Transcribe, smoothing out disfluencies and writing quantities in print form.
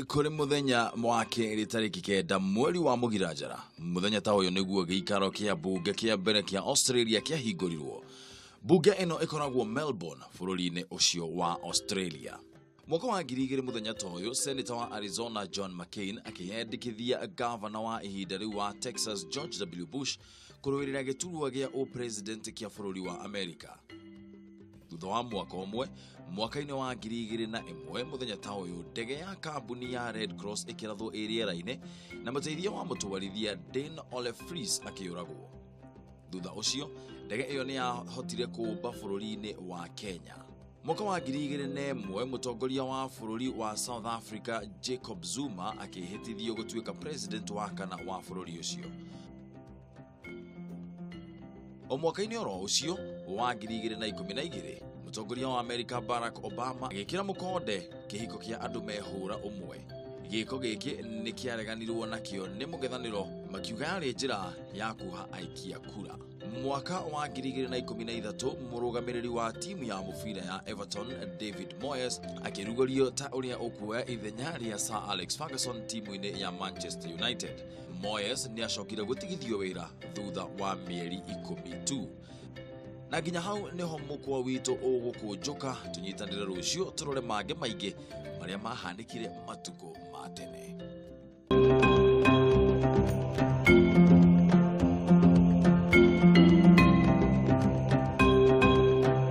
Kũrĩ mũthenya wa kerĩ tarĩki 9 mweri wa Mũgiranjara, mũthenya ta ũyũ nĩguo gĩikaro kĩa mbunge kĩa mbere kĩa Australia kĩahingũrirwo. Mbunge ĩno ĩkoragwo Melbourne bũrũri-inĩ ũcio wa Australia. Mwaka wa 2000 mũthenya ta ũyũ, Senator wa Arizona John McCain akĩyendekithia gavana wa ihinda rĩu wa Texas George W. Bush kũrũĩrĩra gĩturwa gĩa ũpresident kĩa bũrũri wa Amerika. Thutha wa mwaka ũmwe, mwaka-inĩ wa 2001 mũthenya ta ũyũ, ndege ya kambuni ya Red Cross ĩkĩrathwo ĩ rĩera-inĩ na mũteithia wa mũtwarithia Dane Olefries akĩũragwo. Thutha ũcio, ndege ĩyo nĩ yahotire kũũmba bũrũri-inĩ wa Kenya. Mwaka wa 2001 mũtongoria wa bũrũri wa South Africa Jacob Zuma akĩhĩtithio gũtuĩka president wa kana wa bũrũri ũcio. O mwaka-inĩ oro ũcio wa 2012 mũtongoria wa Amerika Barack Obama agĩkĩra mũkonde kĩhiko kĩa andũ mehũra ũmwe. Gĩko gĩkĩ nĩ kĩareganirwo nakĩo nĩ mũng'ethanĩro makiuga yarĩ njĩra ya kuha aikia kura. Mwaka wa 2013 mũrũgamĩrĩri wa timu ya mũbira ya Everton David Moyes akĩrugũrio ta ũrĩa ũkuoya ithenya rĩa Sir Alex Ferguson timu-inĩ ya Manchester United. Moyes nĩ acokire gũtigithio wĩra thutha wa mĩeri 10 tu. Na nginya hau nĩho mũkwa witũ ũgũkũnjũka. Tũnyitanĩre rũciũ tũrore mangĩ maingĩ marĩa mahanĩkire matukũ ma tene.